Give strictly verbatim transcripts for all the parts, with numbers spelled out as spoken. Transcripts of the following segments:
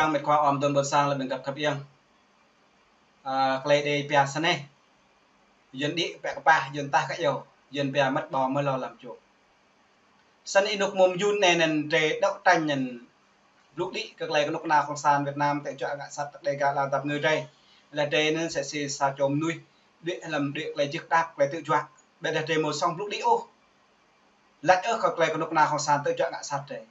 Mĕt khua ôm tơl ƀôn sang lĕ ƀing găp khăp iăng. Ơ, tơlơi Ơi Adai pia snei. Yuan đĭ pĕ kơpah, yuan tah kơ iâu, yuan pia mĕt ƀâo mơ̆ lâo lăm čô. Snăn ênuk mơ̆ng yŭn anai anŭn drei đấu tranh anŭn blŭ đĭ kơ tơlơi kơnuk kơna cộng sản Việt Nam tơjuă ngă sat Dega ala dăp ngui drei. Lĕ drei anŭn msĕ si sa čô mơnuih đuaĭ hlăm đuaĭ tơlơi jih đăp tơlơi tơjuă. Ƀiădah drei mơ̆ song blŭ đĭ ôh. Lač ôh kơ tơlơi kơnuk kơna cộng sản tơjuă ngă sat drei.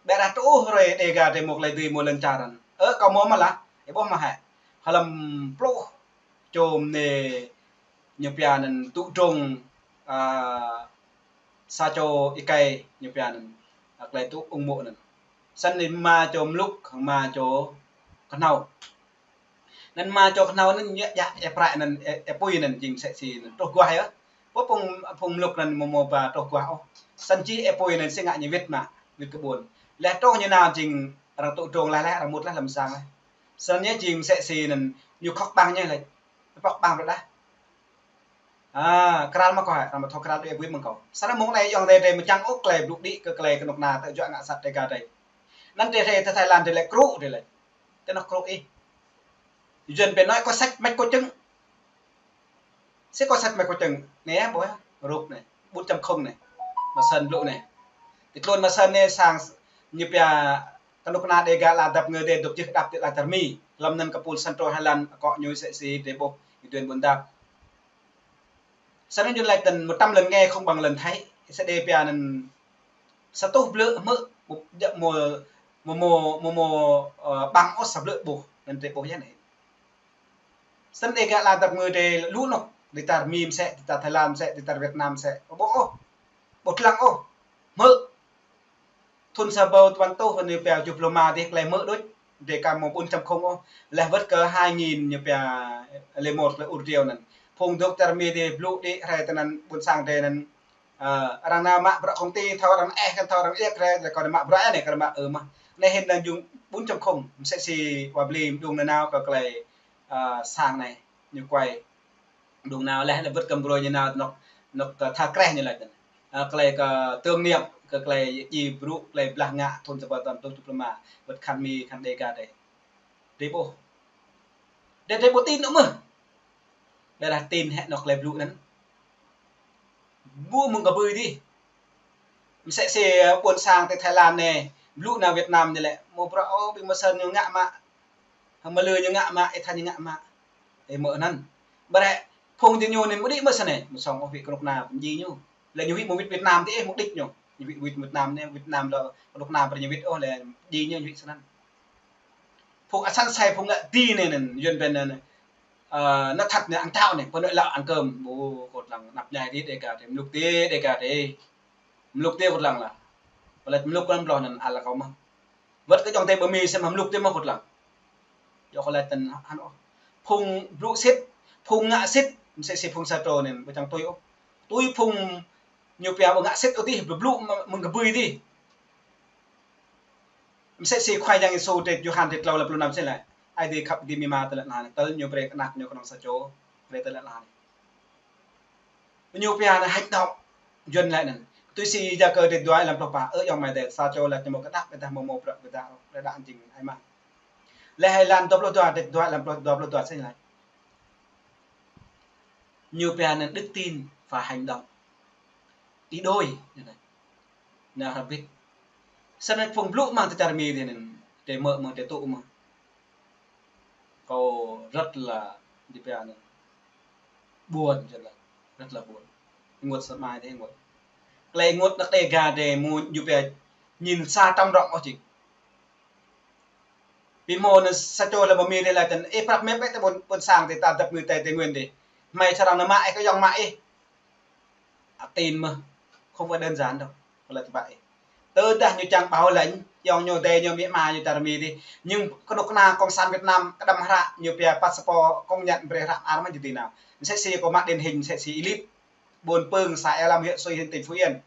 Ƀiădah truh hrơi Dega drei mơ̆ tơlơi dưi mơ̆ lŏn čar anŭn. Ơ, kâo mơ̆ mơ̆ lah, ih ƀuh mơ̆ hĕ. Hlăm pluh čô mơnê ñu pia anŭn tŭ drông, ơ, sa čô êkei ñu pia anŭn, ơ, tơlơi tŭ ung mô̆ anŭn. Snăn anai rơma čô mluk, rơma čô kơhnâo. Anŭn rơma čô kơhnâo anŭn ñu djă, ơ, prăk anŭn, ơ, ơ, apui anŭn jing msĕ si anŭn truh guah yơh. Ƀuh phung, phung mluk anŭn mơ̆ mơ̆ ba truh guah ôh. Snăn jih apui anŭn si ngă ñu wĭt mă, wĭt kơ ƀuôn. Leh truh ñu nao jing arăng tŭ drông leh leh, arăng mŭt leh hlăm sang leh. Snăn ñu jing msĕ si anŭn ñu khŏk ƀăng ñu leh. Pŏk ƀăng rơđah. Ơ, kral mă kâo hĕ, arăng mă thâo kral đuaĭ ƀuit mơ̆ng kâo. Snăn mơ̆ng anai ayŏng adei drei mơčang ôh tơlơi blŭ đĭ kơ tơlơi kơnuk kơna tơjuă ngă sat Dega drei. Anŭn drei, drei tơ Thái Lan drei lĕ krŭ drei lĕ. Tơ anŏ krŭ ih. Yuan pia nói có sách mách có chứng. Si có sách mách có chứng. Anai ƀuh, rup anai, bốn chấm không anai. Mơsăn blŭ anai. Ti tluôn mơsăn anai sang ñu pia kơnuk kơna Dega ala dăp ngui drei dŏ jih đăp ti ala čar Mi. Hlăm anŭn kơ pul Central Highland akŏ ñu msĕ si drei ƀuh, ih duen ƀuôn dap. Snăn ñu lač tơ̆n một trăm lần nghe không bằng lần thấy. Sa đe pia anŭn sa rơtuh blư̆ hmư̆, mơ̆, mơ̆, mơ̆, mơ̆, mơ̆, ơ, ƀăng ôh sa blư̆ ƀuh, anŭn drei ƀuh yơh anai. Snăn Dega ala dăp ngui drei lu anŏ, ti čar Mi msĕ, ti čar Thái Lan msĕ, ti čar Việt Nam msĕ. Ƀuh ôh, ƀuh lăng ôh, hmư̆. Thŭn sa rơbâo dua păn rơtuh ñu pia tơjuh pluh rơma dih tơlơi hmư̆ đôč. Drei ka mơ̆ bốn chấm không ôh. Leh wơ̆t kơ hai nghìn ñu pia lẻ một tơlơi ur driâo anŭn. Phung dŏ čar Mi dih blŭ đĭ hrơi tơ anŭn ƀôn sang drei anŭn. Ơ, arăng nao mă bruă công ty, thâo arăng ĕh kăn thâo arăng iĕk hrơi, leh kâo nao mă bruă anai, kâo nao mă ơ mơ̆. Anai hĭn anŭn jing bốn chấm không, msĕ si wa bli mđung nanao kơ tơlơi, ơ, sang anai, ñu kuai. Mđung nao leh, leh wơ̆t kơ mbrơi ñu nao anŏ, anŏ kơ tha kreh ñu lač anŭn. Ơ, tơlơi kơ tưởng niệm, kơ tơlơi djai brŭ, tơlơi blah ngă thŭn sa rơbâo dua păn rơtuh tơjuh pluh rơma, wơ̆t khăn Mi, khăn Dega drei. Drei ƀuh. Drei, drei ƀuh tin anŭn mơ̆. Ƀiădah tin hĕ anŏ tơlơi blŭ anŭn. Ƀuh mơ̆ng kơ ƀơi dih. Msĕ si ƀôn sang ti Thái Lan anai, blŭ nao Việt Nam ñu lĕ, mơ̆ bruă ôh, ƀing mơsăn ñu ngă mă. Hăng mơlư ñu ngă mă, ih tha ñu ngă mă. Ih mơ̆ anŭn. Ƀiădah phung dih ñu anŭn mơ̆ đĭ mơ̆ snei, mơ̆ song ôh wĭt kơnuk kơna pơjing ñu. Leh ñu wĭt mơ̆ wĭt Việt Nam dih, ih mơ̆ đĭ ñu. Ñu wĭt, wĭt Việt Nam anai, Việt Nam lĕ kơnuk kơna brơi ñu wĭt ôh, leh pơjing ñu, ñu wĭt snăn. Phung asăn sai, phung ngă ti anai anŭn, Yuan pia anŭn, ơ, nói thật anai, ăn cháo anai, pơ anŭn lăp ăn cơm, ƀu kơt lăng, anăp ñai dih Dega drei, mluk dih Dega drei. Mluk dih kơt lăng lah. Pơlĕč mluk kơt lăng bloh anŭn ala kâo mơ̆. Wơ̆t kơ ayŏng adei ƀơi Mi sem mluk dih mơ̆ kơt lăng. Yua kơ lač tơ̆n hăn ôh. Phung blŭ sĭt, phung ngă sĭt, msĕ si phung sa čô anai, ƀu čang tui ôh. Tui phung ñu pia ƀu ngă sĭt ôh dih, blŭ blŭ mơ̆ng kơ ƀơi dih. Msĕ si Khua Yang Yêsu drei Yôhan drei tlâo lăm pluh năm snei lĕ. Ơi Adai khăp dĭ mơ̆ tơlơi anăn, tơl ñu brơi kơ anak ñu kơnơ̆ng sa čô, brơi tơlơi anăn. Ñu pia anŭn hành động, Yuan lač anŭn. Tui si Yakơ drei dua lăm pluh pă, ơ ayŏng amai adei, sa čô lač ñu mơ̆ kơdăp, ƀiădah mơ̆ mơ̆ bruă ƀiădah, ƀiădah jing ai mă. Leh Êlan dua pluh dua, drei dua lăm pluh, dua pluh dua snei lač. Ñu pia anŭn đức tin và hành động đi đôi, ñu lač. Nao hrăm bĭt. Snăn phung blŭ mơ̆ng ti čar Mi dih anŭn, drei mơ̆ mơ̆, drei tŭ mơ̆. Kâo rất là, ñu pia anŭn, buồn, rất là, rất là buồn. Ênguôt sơmai dih, ênguôt. Tơlơi ênguôt anăp Dega drei mơ̆ ñu pia nhìn xa trông rộng ôh jing. Pi mơ̆ anŭn sa čô lăm Mi dih lač tơ̆n, ih prăp mĕp ƀĕ tơ ƀôn, ƀôn sang dih, ta dăp ngui Tây, Tây Nguyên dih. Hmei srăng nao mă ih, kơ ayŏng mă ih. Ăt tin mơ̆, không phải đơn giản đâu. Kơ lač tơpă ih. Tơdah ñu čang bảo lãnh, ayŏng ñu, adơi ñu, amĭ ama ñu čar Mi dih. Nhưng kơnuk kơna cộng sản Việt Nam kơđăm hră, ñu pia passport công nhận brơi hră ar mơ̆ jing ti nao. Msĕ si kâo mă điển hình, msĕ si Êlit. Ƀôn Pưng, xã Ea Lâm, huyện Sui Hinh, tỉnh Phú Yên.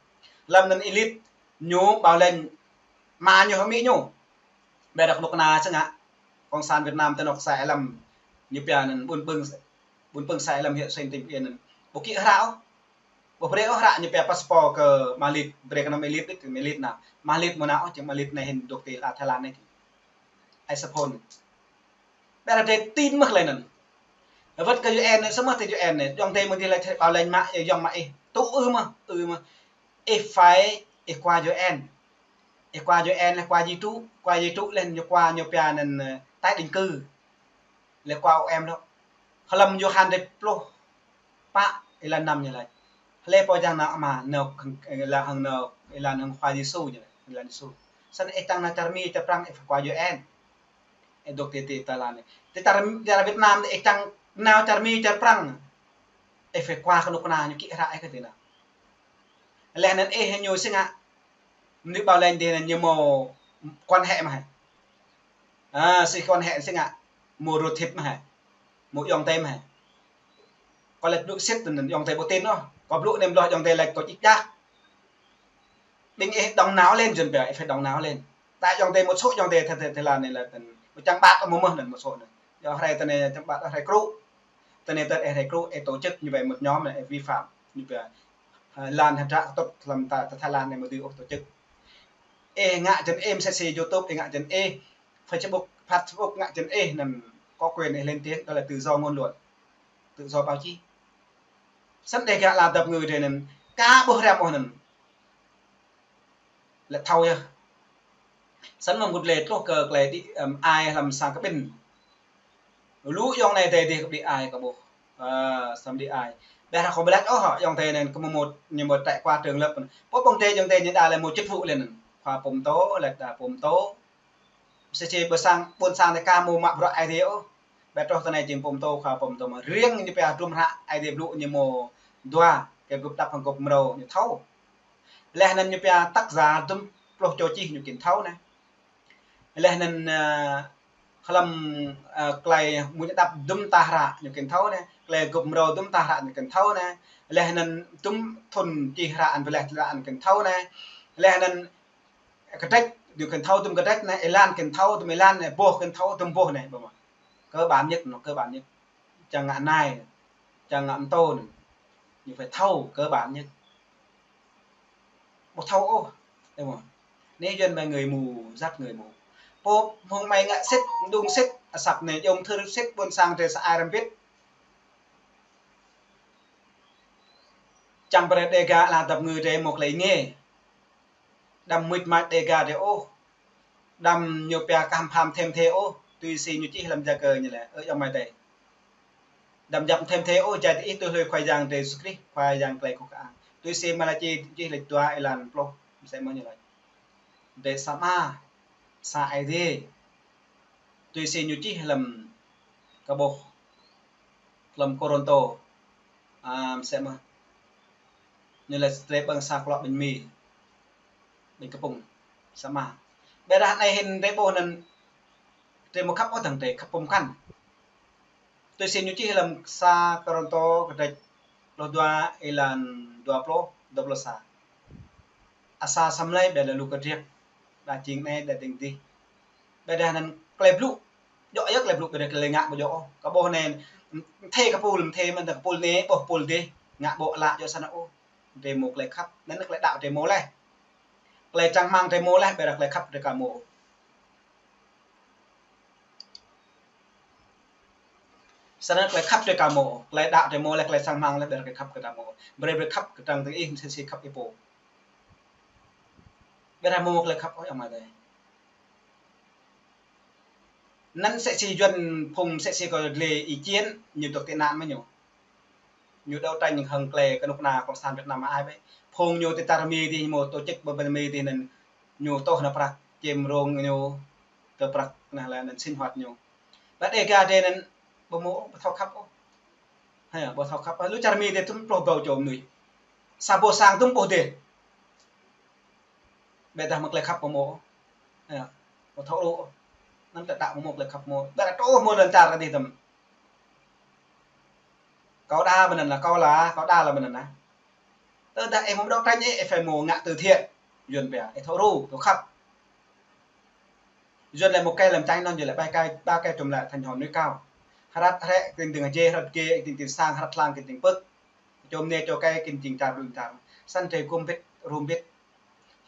Hlăm anŭn Êlit, ñu bảo lãnh ama ñu, amĭ ñu. Ƀiădah kơnuk kơna sơngă cộng sản Việt Nam tơ anŏ xã Ea Lâm, ñu pia anŭn Ƀôn Pưng, Ƀôn Pưng, xã Ea Lâm, huyện Sui Hinh, tỉnh Phú Yên anŭn. Ƀu kĭ hră ôh. Ƀu brơi ôh hră ñu pia passport kơ ama Êlit, brơi kơ anăm Êlit, kơ ama Êlit nao. Ama Êlit mơ̆ nao ôh, jing ama Êlit anai hĭn dŏ ti ala Thái Lan anai. ai sa phôn. Ƀiă là drei tin mơ̆ tơlơi anŭn. Wơ̆t kơ U N anai, samơ̆ tơ U N anai, ayŏng adơi mơ̆ng dih laĭ thâo ƀao lĕ mă, ayŏng mă ih. Tŭ ư mơ̆, ư mơ̆. Ih phải, ih kua U N. Ih kua U N, ih kua di trụ, kua di trụ lĕ ñu kua ñu pia anŭn, ơ, tái định cư. Lĕ kua U N lŏ. Hlăm Yôhan dêh pluh pă, êlan năm ñu laĭ. Hlơi pô čang nao Ama, nao hăng, ơ, êlan hăng nao, êlan hăng Khua Yêsu ñu laĭ, êlan Yêsu. Snăn ih čang nao čar Mi, čar Prăng, ih phải kua U N. Ih dŏ ti, ti Thái Lan anai. Ti čar, čar Việt Nam, ih čang nao čar Mi, čar Prăng. Ih phải kua kơnuk kơna ñu kĭ hră ih kơ ti nao. Leh anŭn ih ñu si ngă. Mơnuih ƀao lĕ dih anŭn ñu mâo quan hệ mơ̆ hă. A, si quan hệ si ngă. Mâo ruột thịt mơ̆ hă. Mâo ayŏng adơi mơ̆ hă. Kâo laĭ blŭ sĭt anŭn ayŏng adơi ƀu tin ôh. Kâo blŭ anai mơ̆ ayŏng adơi laĭ kâo djik djak. Ƀing ih đóng não lên, Yuăn pia, ih phải đóng não lên. Đa ayŏng adơi mâo sô ayŏng adơi Thái, Thái, Thái Lan anai lĕ tơ̆n. Mâo čang ƀat mâo mơ̆ anŭn mâo sô anŭn. Yua hrơi tơ anai čang ƀat hrơi krŭ. Tơ anai tơ ih hrơi krŭ, ih tổ chức ñu ƀai một nhóm anai ih vi phạm. Ñu pia, ơ, lan hơdră tŭt hlăm ta, ta Thái Lan anai mâo dưi ôh tổ chức. Ih ngă jăn ih msĕ si YouTube, ih ngă jăn ih Facebook, Facebook ngă jăn ih anŭn có quyền ih lên tiếng, đó là tự do ngôn luận, tự do báo chí. Snăn Dega ala dăp ngui drei anŭn, ka ƀuh răm ôh anŭn. Lĕ thâo yơh. Snăn mơ̆ng gŭt lĕ truh kơ klei đĭ, ăm, ai hlăm sang kơ ƀĭn. Lu ayŏng adơi dih kơ đĭ ai kơ ƀuh. Ơ, snăn đĭ ai. Ƀiă hră kâo ƀu lač ôh, ayŏng adơi anŭn kơ mơmŏt ñu mơ̆ trải qua trường lớp. Pô ƀơ̆ng adơi ayŏng adơi ñu đa lĕ mâo chức vụ lĕ anŭn. Khua pô mtô, lač đa pô mtô. Msĕ si ƀơ sang, ƀôn sang ta ka mâo mă bruă Aê Diê ôh. Ƀiă truh tơ anai jing pô mtô, khua pô mtô mơ̆ riêng ñu pia hdruôm hră Aê Diê blŭ ñu mâo dua, kơ gŭp đăp hăng gŭp mrâo ñu thâo. Leh anŭn ñu pia tác giả dŭm pluh čô čih ñu kĭn thâo anai. Leh anŭn, ơ, hlăm, ơ, klei mơ̆ng ñu đăp dŭm ta hră ñu kĭn thâo anai. Klei gŭp mrâo dŭm ta hră ñu kĭn thâo anai. Leh anŭn dŭm thŭn čih hră anŭn, leh hră anŭn kĭn thâo anai. Leh anŭn kdrêč, ñu kĭn thâo dŭm kdrêč anai, êlan kĭn thâo dŭm êlan anai, boh kĭn thâo dŭm boh anai, ƀơ̆ng mơ̆. Cơ bản nhất, nó cơ bản nhất. Čang ngă nai, čang ngă mtô anai. Ñu phải thâo cơ bản nhất. Ƀu thâo ôh. Ƀơ̆ng mơ̆. Anai Yuăn ƀai người mù, dắt người mù. Pô mơ̆ng mơi ngă sĭt, mđung sĭt, asăp anai jŏng thâo sĭt, ƀôn sang drei sa ai răm bĭt. Čang brơi Dega ala dăp ngui drei mâo klei êngiê. Đăm mưč mač Dega drei ôh. Đăm ñu pia kah pham thêm thê ôh. Tui si ñu čih hlăm Yakơ ñu lĕ. Ơ ayŏng amai adơi. Đăm djăp thêm thê ôh, jai ti ih tui hlue Khua Yang drei Yêsu Krist, Khua Yang klei kơkuh kơang. Tui si Malaki čih lĕ dua êlan pluh, msĕ mơ̆ ñu lač. Drei sa Ama, sa Aê Diê. Tui si ñu čih hlăm kơ ƀuh hlăm Kôrantô, a, msĕ mơ̆. Ñu lač drei ƀơ̆ng sa klŏ ƀañ mì, ƀañ kơpŭng, sa Ama. Ƀiă dah anai hĭn drei ƀuh anŭn drei mâo khăp ôh dơ̆ng drei khăp pơm kăn. Tui si ñu čih hlăm sa Kôrantô kdrêč pluh dua êlan dua pluh, dua pluh sa. Asar sa mlei ƀiă lĕ lu kơdriăk, đa jing anai, đa jing dih. Ƀiă dah anŭn klei blŭ, djŏ yơh klei blŭ, ƀiă dah klei ngă ƀu djŏ ôh. Kơ ƀuh anai, mthê kơ pul, mthê mơ̆n kơ pul anai, ƀuh pul dih, ngă ƀô̆ ală djŏ săn ôh. Drei mâo klei khăp, anŭn klei đăo drei mâo leh. Klei čang hmăng drei mâo leh, ƀiă dah klei khăp drei ka mâo. Snăn klei khăp drei ka mâo, klei đăo drei mâo leh, klei čang hmăng leh, ƀiă dah klei khăp drei ka mâo. Brei, brei khăp kơdrăng tơ ih msĕ si khăp ih pô. Ƀiă dah mâo klei khăp ôh ayŏng amai adơi. Anăn msĕ si Yuăn phung msĕ si kơ dlê Y Čiên, ñu dŏ tị nạn mơ̆ ñu. Ñu đấu tranh hăng klei kơnuk kơna cộng sản Việt Nam ai ƀĕ. Phung ñu ti čar Mi dih mâo tổ chức ƀơi Mi dih anŭn ñu tŏh nao prăk čem rông ñu tơ prăk nao lĕ anŭn sinh hoạt ñu. Ƀiă Dega drei anŭn ƀu mâo ƀu thâo khăp ôh. Hă, ƀu thâo khăp. Lu čar Mi dih dŭm pluh ƀâo čô mơnuih. Sa boh sang dŭm boh dêh. Ƀiă dah mâo klei khăp ƀu mâo. Hă, ƀu thâo ôh. Anŭn tơdah ƀu mâo klei khăp mâo. Ƀiă dah truh mâo lŏn čar dih tơm. Kâo đa ƀơi anŭn lah, kâo lah, kâo đa lah ƀơi anŭn lah. Tơdah ih mâo đấu tranh ih, ih phải mâo ngă từ thiện. Yuăn pia, ih thâo ru, thâo khăp. Yuăn lĕ mâo kơ lăm čang anŭn, Yuăn lĕ ba kơ, ba kơ tŭm lĕ thành hòn núi cao. Hrăt hrĕ, kơ ding ding hơjê, hrăt gê, kơ ding ding sang, hrăt hlang, kơ ding pơk. Čôm anai čô kơ kơ ding čar đun čar. Săn drei gum bĭt, rum bĭt.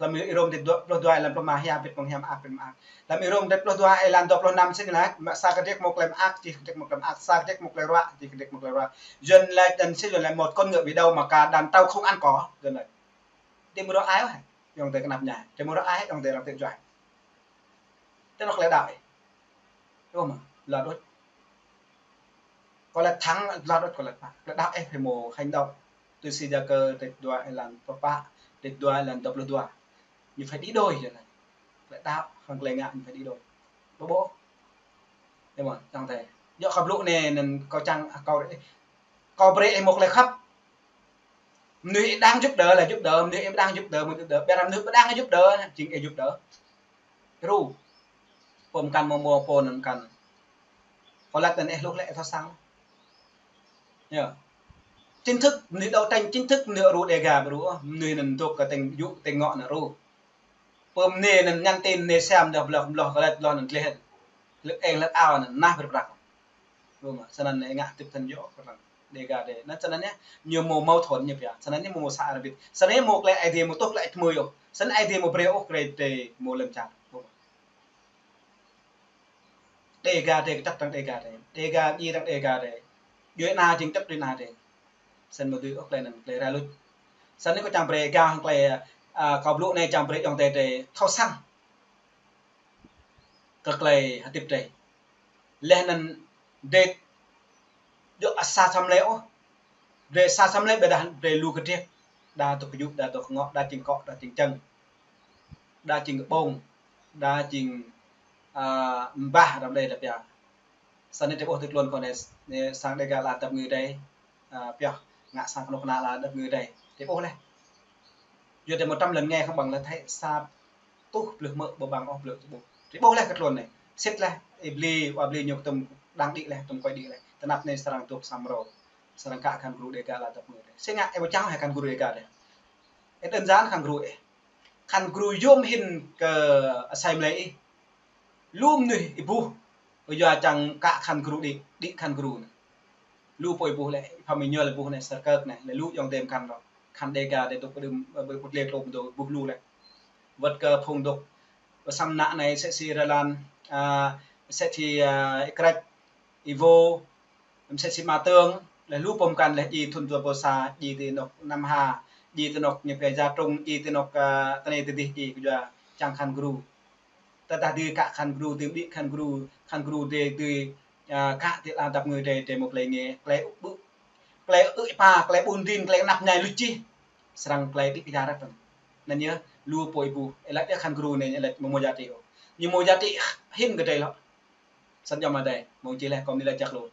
Lăm Y-Rôm dêh dua pluh dua, êlan pluh rơma: Hia bit mơ̆ng hia, mơak bit mơak. Lăm Y-Rôm dêh pluh dua, êlan dua pluh năm sĭt laĭ: Sa kơdrek mơ̆ klei mơak, čih kơdrek mơ̆ klei mơak, sa kơdrek mơ̆ klei ruă, čih kơdrek mơ̆ klei ruă. Yuan laĭ anŭn sĭt, Yuan laĭ một con ngựa bị đau mà cả đàn trâu không ăn cỏ. Yuan laĭ. Tơmŭ ră ai ôh, ayŏng adơi kơnăp ñai. Tơmŭ ră ai, ayŏng adơi arăng tơjuă. Tơnŏk klei đaŏ ih. Ơ mơ̆, lăt đôč. Kâo laĭ thẳng, lăt đôč, kâo laĭ pă. Klei đaŏ ih phải mơ̆ hành động. Tui si Yakơ dêh dua êlan pluh pă, dêh dua êlan dua pluh dua. Ñu phải đi đôi, Yuan laĭ. Klei đaŏ hăng klei ngă ñu phải đi đôi. Ƀu ƀuh. Ơ mơ̆, ayŏng adơi. Yua kơ blŭ anai, anŭn kâo čang, kâo, kâo brơi ih mơ̆ klei khăp. Mơnuih ih đang giúp đỡ là giúp đỡ, mơnuih ih ƀu đang giúp đỡ, mơ̆ giúp đỡ. Ƀiădah mơnuih ƀu đang giúp đỡ, jing ih giúp đỡ. Ru. Pô mơkăn mơ̆ mơ̆ pô anŭn mơkăn. Kâo laĭ anŭn ih hluh lĕ ih thâo săng. Yơh. Chính thức, mơnuih đấu tranh chính thức, mơnuih ru Đêga ƀu ru ôh, mơnuih anŭn dŏ kơ tơ̆ng yŭ, tơ̆ng ngŏ anŭn ru. Pơm anai anŭn nhắn tin anai sem dah bloh, bloh kơ laĭ bloh anŭn gleh. Lĕ eng lĕ ao anŭn nah ƀrư̆ prăk. Ƀu mă, snăn anai ngă tip than yơh, kơ arăng Đêga dêh. Anŭn snăn yơh, ñu mơ̆ mâu thuẫn ñu pia. Snăn yơh mơ̆ mơ̆ sa arăng bit. Snăn yơh mơ̆ klei Aê Diê mơ̆ tuh klei tơmui yơh. Snăn Aê Diê mơ̆ brơi ôh klei dêh mơ̆ lơ̆m čar. Ƀu mă. Đêga dêh, kơčăt arăng Đêga dêh. Đêga djiê arăng Đêga dêh. Djuai ana jing kơčăt djuai ana dêh. Snăn mơ̆ dưi ôh klei anŭn, klei rai luč. Snăn anai kâo čang brơi gah hăng klei, a, kâo blŭ anai čang brơi ayŏng adơi dêh thâo săng kơ klei hơdip dêh. Laih anŭn dêh djŏ sa asăm lĕ ôh. Dêh sa asăm lĕ ƀiădah dêh lu kơdrĕk. Đa dŏ kơ yŭ, đa dŏ kơ ngŏ, đa jing akŏ, đa jing čơ̆ng. Đa jing kơ ƀong, đa jing, a, mbah răm đei lĕ pia. Snăn anai tơƀuh tui tluôn kơ anai, anai sang Đêga ala dăp ngui dêh, a, pioh ngă sang kơnuk kơna ala dăp ngui dêh. Tơƀuh laih. Yua dêh một trăm lần nghe không bằng là thấy sa rơtuh blư̆ mơ̆ ƀu ƀăng ôh blư̆ tơƀuh. Tơƀuh laih kơ tluôn anai. Sĭt laih, ih bli, wa bli ñu kơtŭm đang đĭ laih, kơtŭm kuai đĭ laih. Tơnap anai srăng dŏ samrô. Srăng kă khăn gru Đêga ala dăp ngui dêh. Sĭt ngă, ih ƀu čang hă khăn gru Đêga dêh. Ih đơn giản khăn gru ih. Khăn gru yôm hĭn kơ asei mlei ih. Lu mơnuih ih ƀuh, ƀu yua čang kă khăn gru đĭ, đĭ khăn gru anai. Lu pô ih ƀuh lĕ, ih pha mơñuăl ih ƀuh anai, Sơrkơk anai, lĕ lu ayŏng adơi mơkăn dŏ. Khăn Đêga dêh dŏ pơđưm, ơ, pơdlê klôm dŏ ƀuh lu lĕ. Wơ̆t kơ phung dŏ pơsăm ană anai, msĕ si Ralan, a, msĕ si, a, Ikrek, Ivo, msĕ si Ama Tơng, lĕ lu pô mơkăn lĕ djiê thŭn dua pluh sa, djiê ti anŏk Nam Hà, djiê ti anŏk ñu pia Gia Trung, djiê ti anŏk, a, tơnai tơdih djiê kơ yua čang khăn gru. Tơdah dưi kă khăn gru, dưi đĭ khăn gru, khăn gru dêh dưi, a, kă ti ala dăp ngui dêh, dêh mơ̆ klei ngă, klei ư̆, klei ư̆ êpa, klei ƀun rin, klei kơnăp mơñai luč čih. Srăng klei đĭ kơyar rĕt. Anŭn yơh, lu pô ih ƀuh, ih laĭ yơh khăn gru anai, ih laĭ mơ̆ mơ̆ giá trị ôh. Ñu mơ̆ giá trị hĭn kơ drơi lŏ. Săn jŏm adai, mơ̆ng čih laih kơ mơ̆ laĭ jak lu.